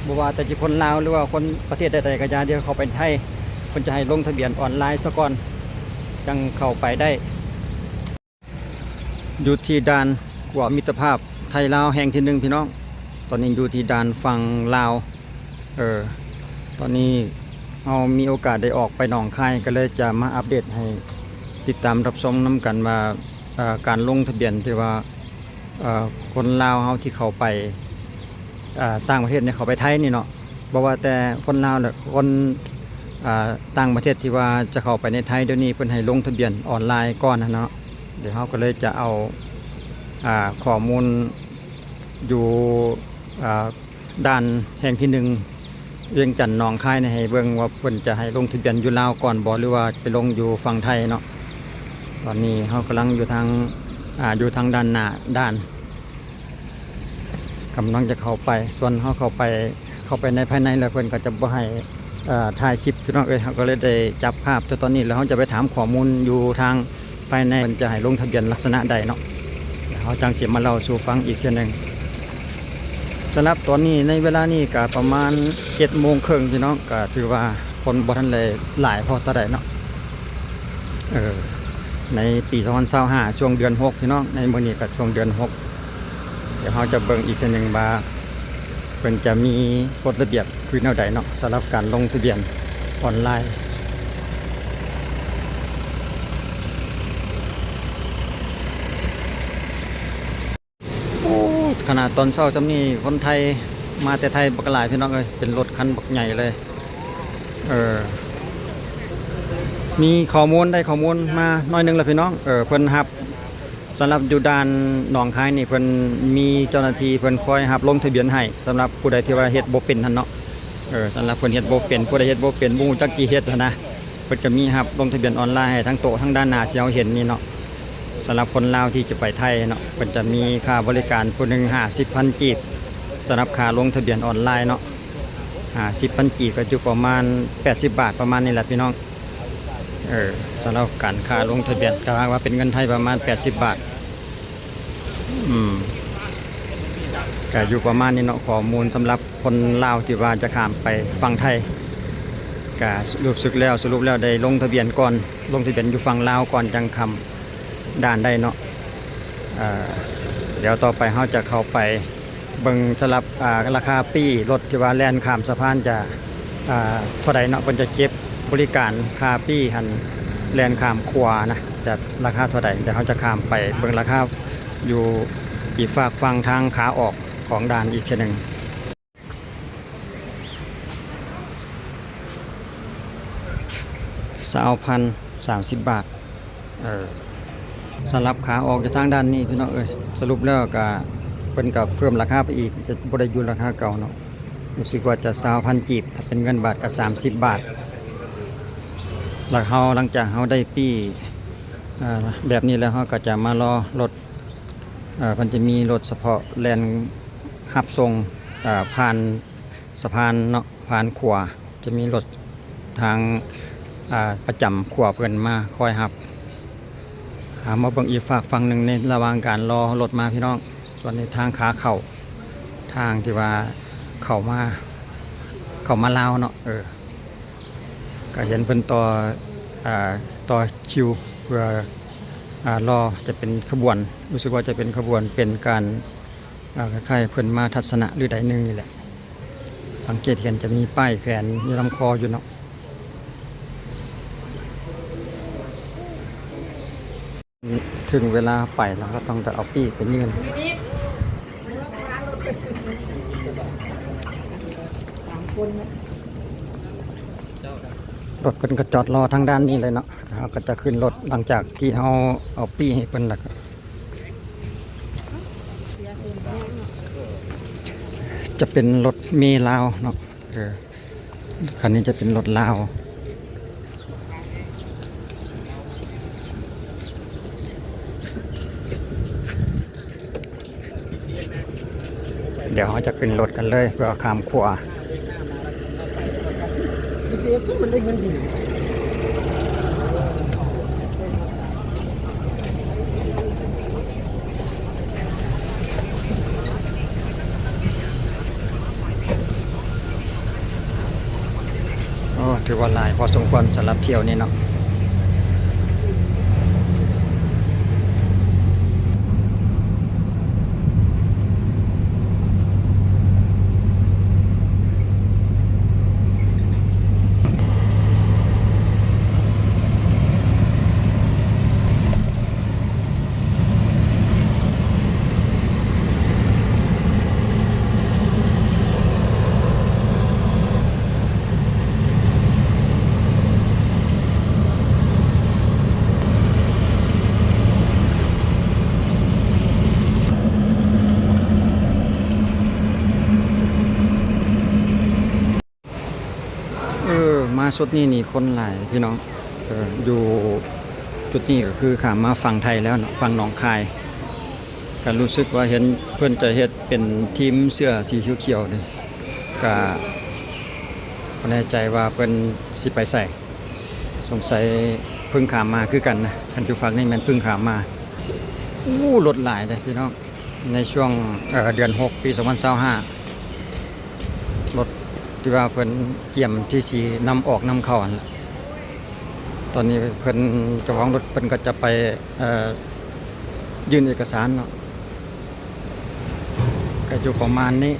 ບໍ່ວ່າແຕ່ຈະຄົນລາວ ຫຼືວ່າຄົນປະເທດໃດໆກໍຢ່າ ທີ່ເຂົ້າໄປໄທ ເພິ່ນຈະໃຫ້ລົງທະບຽນອອນລາຍສາກ່ອນ ຈັ່ງເຂົ້າໄປໄດ້. ຢູ່ທີ່ດ່ານຂົວມິດຕະພາບໄທລາວແຫ່ງທີໜຶ່ງ ພີ່ນ້ອງ. ຕອນນີ້ຢູ່ທີ່ດ່ານຝັ່ງລາວ. ເອີ ຕອນນີ້ເຮົາມີໂອກາດໄດ້ອອກໄປໜອງຄາຍ ກໍເລີຍຈະມາອັບເດດໃຫ້ຕິດຕາມຮັບຊົມນຳກັນວ່າ ເອີ ການລົງທະບຽນທີ່ວ່າ ເອີ ຄົນລາວເຮົາທີ່ເຂົ້າໄປ ເອີ ຕ່າງປະເທດນີ້ ເຂົ້າໄປໄທນີ້ເນາະ ບໍ່ວ່າແຕ່ຄົນລາວ ແລະ ຄົນ ເອີ ຕ່າງປະເທດທີ່ວ່າຈະເຂົ້າໄປໃນໄທ ດຽວນີ້ເພິ່ນໃຫ້ລົງທະບຽນອອນລາຍກ່ອນຫັ້ນເນາະ. ດຽວເຮົາກໍເລີຍຈະເອົາ ເອີ ຂໍ້ມູນຢູ່ ເອີ ດ່ານແຫ່ງທີໜຶ່ງ ວຽງຈັນ ໜອງຄາຍນີ້ ໃຫ້ເບິ່ງວ່າເພິ່ນຈະໃຫ້ລົງທະບຽນຢູ່ລາວກ່ອນບໍ່ ຫຼືວ່າໄປລົງຢູ່ຝັ່ງໄທເນາະ. ຕອນນີ້ເຮົາກຳລັງຢູ່ທາງ ອາ ຢູ່ທາງດ້ານໜ້າດ່ານ ກຳລັງຈະເຂົ້າໄປ. ສ່ວນເຮົາເຂົ້າໄປ ເຂົ້າໄປໃນພາຍໃນແລ້ວ ເພິ່ນກໍຈະບໍ່ໃຫ້ ເອີ ຖ່າຍຄລິບ ພີ່ນ້ອງເອີຍ. ເຮົາກໍເລີຍໄດ້ຈັບພາບແຕ່ຕອນນີ້ ແລ້ວເຮົາຈະໄປຖາມຂໍ້ມູນຢູ່ທາງ ພາຍໃນເພິ່ນຈະໃຫ້ລົງທະບຽນລັກສະນະໃດເນາະ. ດຽວເຮົາຈັ່ງຊິມາເລົ່າສູ່ຟັງອີກເທື່ອໜຶ່ງ. ສຳລັບຕອນນີ້ ໃນເວລານີ້ກະປະມານເຈັດໂມງເຄິ່ງ ພີ່ນ້ອງ, ກະຖືວ່າຄົນບໍ່ທັນໄດ້ຫຼາຍພໍເທົ່າໃດເນາະ. ເອີ ໃນປີສອງພັນຊາວຫ້າ ຊ່ວງເດືອນຫົກ ພີ່ນ້ອງ, ໃນມື້ນີ້ກະຊ່ວງເດືອນຫົກ. ດຽວເຮົາຈະເບິ່ງອີກເທື່ອໜຶ່ງວ່າ ເພິ່ນຈະມີກົດລະບຽບຄືແນວໃດເນາະ ສຳລັບການລົງທະບຽນອອນລາຍ. ໂອ້ ຂະໜາດຕອນເຊົ້າຊ່ຳນີ້ ຄົນໄທມາແຕ່ໄທບັກຫຼາຍ ພີ່ນ້ອງເອີຍ, ເປັນລົດຄັນບັກໃຫຍ່ເລີຍ. ເອີ ມີຂໍ້ມູນ ໄດ້ຂໍ້ມູນມາໜ້ອຍໜຶ່ງແລ້ວ ພີ່ນ້ອງ. ເອີ ເພິ່ນຮັບ ສຳລັບຢູ່ດ່ານໜອງຄາຍນີ້ ເພິ່ນມີເຈົ້າໜ້າທີ່ເພິ່ນຄອຍຮັບລົງທະບຽນໃຫ້ ສຳລັບຜູ້ໃດທີ່ວ່າເຮັດບໍ່ເປັນຫັ້ນເນາະ. ເອີ ສຳລັບເພິ່ນເຮັດບໍ່ເປັນ ຜູ້ໃດເຮັດບໍ່ເປັນ ບໍ່ຮູ້ຈັກຊິເຮັດຫັ້ນນະ ເພິ່ນກະມີຮັບລົງທະບຽນອອນລາຍໃຫ້ທັງໂຕະ ທັງດ້ານໜ້າທີ່ເຮົາເຫັນນີ້ເນາະ. ສຳລັບຄົນລາວທີ່ຈະໄປໄທເນາະ ເພິ່ນຈະມີຄ່າບໍລິການຜູ້ໜຶ່ງຫ້າສິບພັນກີບ ສຳລັບຄ່າລົງທະບຽນອອນລາຍເນາະ. ຫ້າສິບພັນກີບ ກະຢູ່ປະມານແປດສິບບາດ ປະມານນີ້ແຫຼະ ພີ່ນ້ອງ. ເອີ ສຳລັບການຄ່າລົງທະບຽນ ກະຫາກວ່າເປັນເງິນໄທປະມານແປດສິບບາດ. ອືມ ກະຢູ່ປະມານນີ້ເນາະ ຂໍ້ມູນສຳລັບຄົນລາວທີ່ວ່າຈະຂ້າມໄປຝັ່ງໄທ. ກະສະຫຼຸບສຸດແລ້ວ ສະຫຼຸບແລ້ວໄດ້ລົງທະບຽນກ່ອນ ລົງທະບຽນຢູ່ຝັ່ງລາວກ່ອນ ຈັ່ງຂ້າມດ່ານໄດ້ເນາະ. ເອີ ດຽວຕໍ່ໄປເຮົາຈະເຂົ້າໄປ ເບິ່ງສຳລັບ ອາ ລາຄາປີ້ລົດທີ່ວ່າແລ່ນຂ້າມສະພານຈະ ອາ ເທົ່າໃດເນາະ, ເພິ່ນຈະເກັບບໍລິການຄ່າປີ້ຫັ້ນ ແລ່ນຂ້າມຂົວນະ ຈະລາຄາເທົ່າໃດ. ດຽວເຮົາຈະຂ້າມໄປເບິ່ງລາຄາຢູ່ອີກຟາກຝັ່ງທາງຂາອອກຂອງດ່ານອີກເທື່ອໜຶ່ງ. ຊາວພັນ ສາມສິບບາດ. ເອີ ສຳລັບຂາອອກຈາກທາງດ່ານນີ້ ພີ່ນ້ອງເອີຍ, ສະຫຼຸບແລ້ວກະ ເພິ່ນກະເພີ່ມລາຄາໄປອີກ ຈະບໍ່ໄດ້ຢູ່ລາຄາເກົ່າເນາະ. ຮູ້ສຶກວ່າຈະຊາວພັນກີບ ຖ້າເປັນເງິນບາດກະສາມສິບບາດ. ແລ້ວເຮົາ ຫຼັງຈາກເຮົາໄດ້ປີ້ ເອີ ແບບນີ້ແລ້ວ ເຮົາກະຈະມາລໍລົດ. ເອີ ເພິ່ນຈະມີລົດສະເພາະແລ່ນຮັບສົ່ງ ເອີ ຜ່ານສະພານເນາະ ຜ່ານຂົວ ຈະມີລົດທາງ ອາ ປະຈຳຂົວເພິ່ນມາຄອຍຮັບ. ເຮົາມາເບິ່ງອີກຟາກຝັ່ງໜຶ່ງ ໃນລະຫວ່າງການລໍລົດມາ ພີ່ນ້ອງ. ສ່ວນໃນທາງຂາເຂົ້າ ທາງທີ່ວ່າເຂົ້າມາ ເຂົ້າມາລາວເນາະ ເອີ ກະເຫັນເພິ່ນຕໍ່ ອາ ຕໍ່ຄິວເພື່ອ ອາ ລໍ ຈະເປັນຂະບວນ ຮູ້ສຶກວ່າຈະເປັນຂະບວນ ເປັນການ ອາ ຄ້າຍໆເພິ່ນມາທັດສະນະ ຫຼື ໃດໜຶ່ງນີ້ແຫຼະ. ສັງເກດເຫັນຈະມີປ້າຍແຂວນຢູ່ລຳຄໍຢູ່ເນາະ. ເຖິງເວລາໄປແລ້ວ ເຮົາກໍຕ້ອງໄດ້ເອົາປີ້ໄປຍື່ນ. ລົດເພິ່ນກໍຈອດລໍທາງດ້ານນີ້ເລີຍເນາະ. ເຮົາກໍຈະຂຶ້ນລົດ ຫຼັງຈາກທີ່ເຮົາເອົາປີ້ໃຫ້ເພິ່ນແລ້ວ ຈະເປັນລົດເມລາວເນາະ. ເອີ ຄັນນີ້ຈະເປັນລົດລາວ. ດຽວເຮົາຈະຂຶ້ນລົດກັນເລີຍ ເພື່ອຂ້າມຂົວ. ເ ຖືວ່າຫຼາຍພໍສົມຄວນສຳລັບຖ້ຽວນີ້ເນາະ. ເອີ ມາຊຸດນີ້ນີ້ຄົນຫຼາຍພີ່ນ້ອງ. ເອີ ຢູ່ຈຸດນີ້ກໍຄືຂ້າມມາຝັ່ງໄທແລ້ວເນາະ, ຝັ່ງໜອງຄາຍ. ກໍຮູ້ສຶກວ່າເຫັນເພິ່ນຈະເຮັດເປັນທີມເສື້ອສີຂຽວໆນີ້ ກໍບໍ່ແນ່ໃຈວ່າເພິ່ນຊິໄປໃສ. ສົງໄສເພິ່ງຂ້າມມາຄືກັນນະ, ຄັນຢູ່ຝັ່ງນີ້ແມ່ນເພິ່ງຂ້າມມາ. ໂອ້ ລົດຫຼາຍເດ້ພີ່ນ້ອງ. ໃນຊ່ວງ ເອີ ເດືອນຫົກ ປີສອງພັນຊາວຫ້າ ລົດທີ່ວ່າເພິ່ນກຽມທີ່ຊິນຳອອກນຳເຂົ້າຫັ້ນລະ. ຕອນນີ້ເພິ່ນ ເຈົ້າຂອງລົດເພິ່ນກໍຈະໄປ ເອີ ຍື່ນເອກະສານເນາະ, ກໍຢູ່ປະມານນີ້.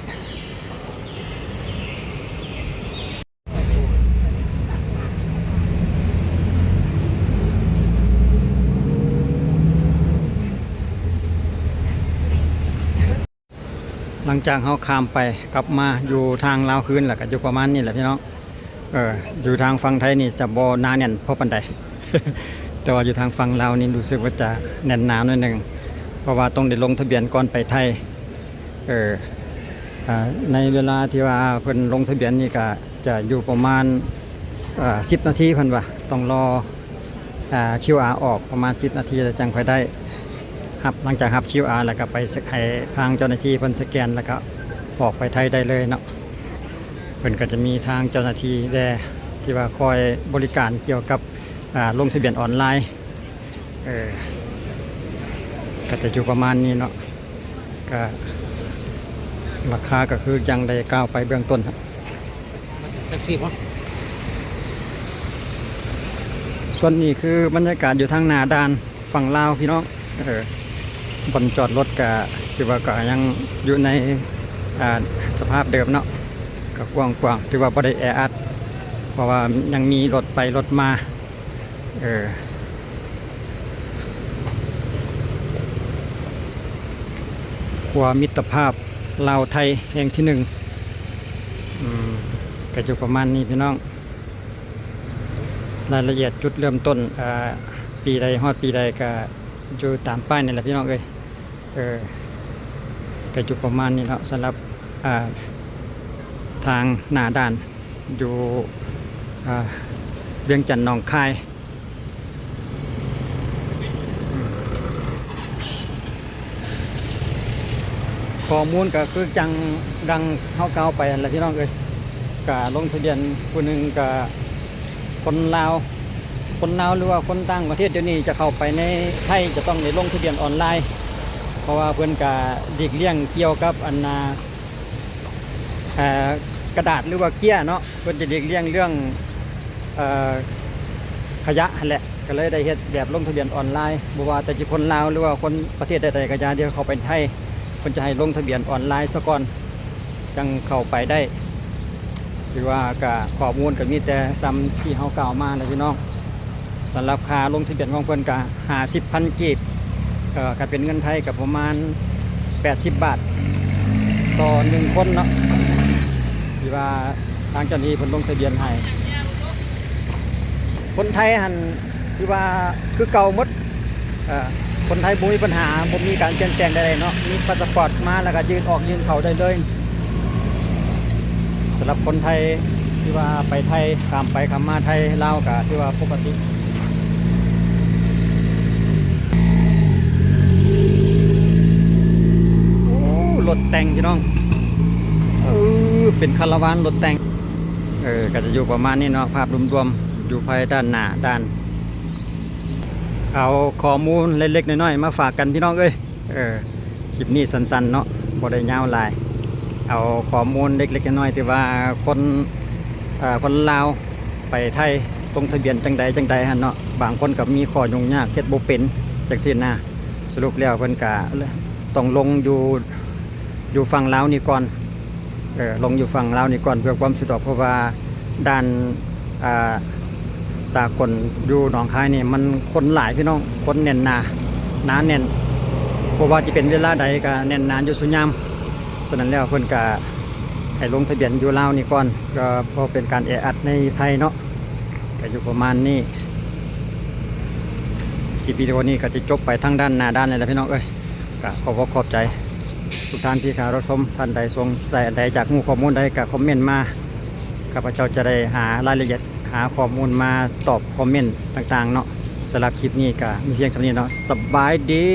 ຫຼັງຈາກເຮົາຂ້າມໄປກັບມາຢູ່ທາງລາວຄືນ ແລ້ວກໍຢູ່ປະມານນີ້ແຫຼະພີ່ນ້ອງ. ເອີ ຢູ່ທາງຝັ່ງໄທນີ້ຈະບໍ່ໜາແໜ້ນພໍປານໃດ ແຕ່ວ່າຢູ່ທາງຝັ່ງລາວນີ້ຮູ້ສຶກວ່າຈະແໜ້ນໜາໜ້ອຍໜຶ່ງ ເພາະວ່າຕ້ອງໄດ້ລົງທະບຽນກ່ອນໄປໄທ. ເອີ ອາ ໃນເວລາທີ່ວ່າເພິ່ນລົງທະບຽນນີ້ກະຈະຢູ່ປະມານ ອາ ສິບນາທີເພິ່ນວ່າ ຕ້ອງລໍ ອາ ຄິວອາ ອອກປະມານສິບນາທີແລ້ວຈັ່ງຄ່ອຍໄດ້ຮັບ. ຫຼັງຈາກຮັບຄິວອາ ແລ້ວກະໄປໃຫ້ທາງເຈົ້າໜ້າທີ່ເພິ່ນສະແກນ ແລ້ວກະອອກໄປໄທໄດ້ເລີຍເນາະ. ເພິ່ນກະຈະມີທາງເຈົ້າໜ້າທີ່ແດ່ທີ່ວ່າຄອຍບໍລິການກ່ຽວກັບ ອາ ລົງທະບຽນອອນລາຍ. ເອີ ກໍຈະຢູ່ປະມານນີ້ເນາະ, ກໍລາຄາກໍຄືຈັ່ງໄດ້ກ່າວໄປເບື້ອງຕົ້ນ. ແທັກຊີບໍ່? ສ່ວນນີ້ຄືບັນຍາກາດຢູ່ທາງໜ້າດ່ານຝັ່ງລາວພີ່ນ້ອງ. ເອີ ບ່ອນຈອດລົດກໍຖືວ່າກໍຍັງຢູ່ໃນ ອາ ສະພາບເດີມເນາະ, ກໍກວ້າງຂວາງ ຖືວ່າບໍ່ໄດ້ແອອັດ ເພາະວ່າຍັງມີລົດໄປລົດມາ. ເອີ ຂົວມິດຕະພາບລາວໄທແຫ່ງທີໜຶ່ງ. ອືມ ກໍຢູ່ປະມານນີ້ພີ່ນ້ອງ. ລາຍລະອຽດຈຸດເລີ່ມຕົ້ນ ອາ ປີໃດຮອດປີໃດກໍຢູ່ຕາມປ້າຍນີ້ແຫຼະພີ່ນ້ອງເອີຍ. ເອີ ກໍຢູ່ປະມານນີ້ເນາະ ສຳລັບ ອາ ທາງໜ້າດ່ານຢູ່ ອາ ວຽງຈັນ ໜອງຄາຍ. ຂໍ້ມູນກໍຄືຈັ່ງດັ່ງເຮົາກ່າວໄປຫັ້ນແຫຼະພີ່ນ້ອງເອີຍ, ກະລົງທະບຽນຜູ້ໜຶ່ງກະ ຄົນລາວ ຄົນລາວ ຫຼືວ່າຄົນຕ່າງປະເທດດຽວນີ້ຈະເຂົ້າໄປໃນໄທຈະຕ້ອງໄດ້ລົງທະບຽນອອນລາຍ ເພາະວ່າເພິ່ນກະຫຼີກລ່ຽງກ່ຽວກັບອັນນາ ເອີ ກະດາດ ຫຼືວ່າເກ້ຍເນາະ, ເພິ່ນຈະຫຼີກລ່ຽງເລື່ອງ ເອີ ຂະຫຍະຫັ້ນແຫຼະ, ກະເລີຍໄດ້ເຮັດແບບລົງທະບຽນອອນລາຍ. ບໍ່ວ່າແຕ່ຊິຄົນລາວ ຫຼືວ່າຄົນປະເທດໃດໆກໍຢ່າ ທີ່ເຂົ້າໄປໄທ ເພິ່ນຈະໃຫ້ລົງທະບຽນອອນລາຍສາກ່ອນ ຈັ່ງເຂົ້າໄປໄດ້. ຖືວ່າກະຂໍ້ມູນກະມີແຕ່ສ່ຳທີ່ເຮົາກ່າວມາແຫຼະພີ່ນ້ອງ. ສຳລັບຄ່າລົງທະບຽນຂອງເພິ່ນກະຫ້າສິບພັນກີບ, ເອີ ກະເປັນເງິນໄທກະປະມານແປດສິບບາດຕໍ່ໜຶ່ງຄົນເນາະ, ທີ່ວ່າທາງເຈົ້າໜ້າທີ່ເພິ່ນລົງທະບຽນໃຫ້. ຄົນໄທຫັ້ນຖືວ່າຄືເກົ່າໝົດ, ເອີ ຄົນໄທບໍ່ມີບັນຫາ, ບໍ່ມີການປ່ຽນແປງໃດໆເນາະ, ມີພາສະປອດມາແລ້ວກໍຍື່ນອອກຍື່ນເຂົ້າໄດ້ເລີຍ. ສຳລັບຄົນໄທທີ່ວ່າໄປໄທ ຂ້າມໄປຂ້າມມາໄທລາວ ກໍຖືວ່າປົກກະຕິ. ໂອ້ ລົດແຕ່ງພີ່ນ້ອງ, ເອີ ເປັນຄາລາວານລົດແຕ່ງ. ເອີ ກໍຈະຢູ່ປະມານນີ້ເນາະ, ພາບລວມໆຢູ່ພາຍດ້ານໜ້າດ່ານ. ເອົາຂໍ້ມູນເລັກໆນ້ອຍໆມາຝາກກັນພີ່ນ້ອງເອີຍ. ເອີ ຄລິບນີ້ສັ້ນໆເນາະ, ບໍ່ໄດ້ຍາວຫຼາຍ. ເອົາຂໍ້ມູນເລັກໆນ້ອຍໆ ທີ່ວ່າຄົນ ເອີ ຄົນລາວ ໄປໄທ ລົງທະບຽນຈັ່ງໃດຈັ່ງໃດຫັ້ນເນາະ, ບາງຄົນກໍມີຂໍ້ຫຍຸ້ງຍາກ ເຮັດບໍ່ເປັນ ຈັ່ງຊີ້ນະ. ສະຫຼຸບແລ້ວເພິ່ນກະຕ້ອງລົງຢູ່ ຢູ່ຝັ່ງລາວນີ້ກ່ອນ, ເອີ ລົງຢູ່ຝັ່ງລາວນີ້ກ່ອນເພື່ອຄວາມສະດວກ ເພາະວ່າດ່ານ ອ່າ ສາກົນຢູ່ໜອງຄາຍນີ້ມັນຄົນຫຼາຍພີ່ນ້ອງ, ຄົນແໜ້ນໜາ ໜາແໜ້ນ, ບໍ່ວ່າຈະເປັນເວລາໃດກໍແໜ້ນໜາຢູ່ຊຸຍາມ. ສະນັ້ນແລ້ວເພິ່ນກະໃຫ້ລົງທະບຽນຢູ່ລາວນີ້ກ່ອນ ກໍເພື່ອເປັນການແອອັດໃນໄທເນາະ. ກໍຢູ່ປະມານນີ້ ຄລິບວິດີໂອນີ້ກໍຈະຈົບໄປທາງດ້ານໜ້າດ້ານນີ້ແຫຼະພີ່ນ້ອງເອີຍ. ກໍຂໍບອກຂອບໃຈທຸກທ່ານທີ່ເຂົ້າມາຮັບຊົມ, ທ່ານໃດສົງໄສອັນໃດ ຢາກຮູ້ຂໍ້ມູນໃດກໍຄອມເມັນມາ, ຂ້າພະເຈົ້າຈະໄດ້ຫາລາຍລະອຽດ ຫາຂໍ້ມູນມາຕອບຄອມເມັນຕ່າງໆເນາະ. ສຳລັບຄລິບນີ້ກໍມີພຽງສ່ຳນີ້ເນາະ. ສະບາຍດີ.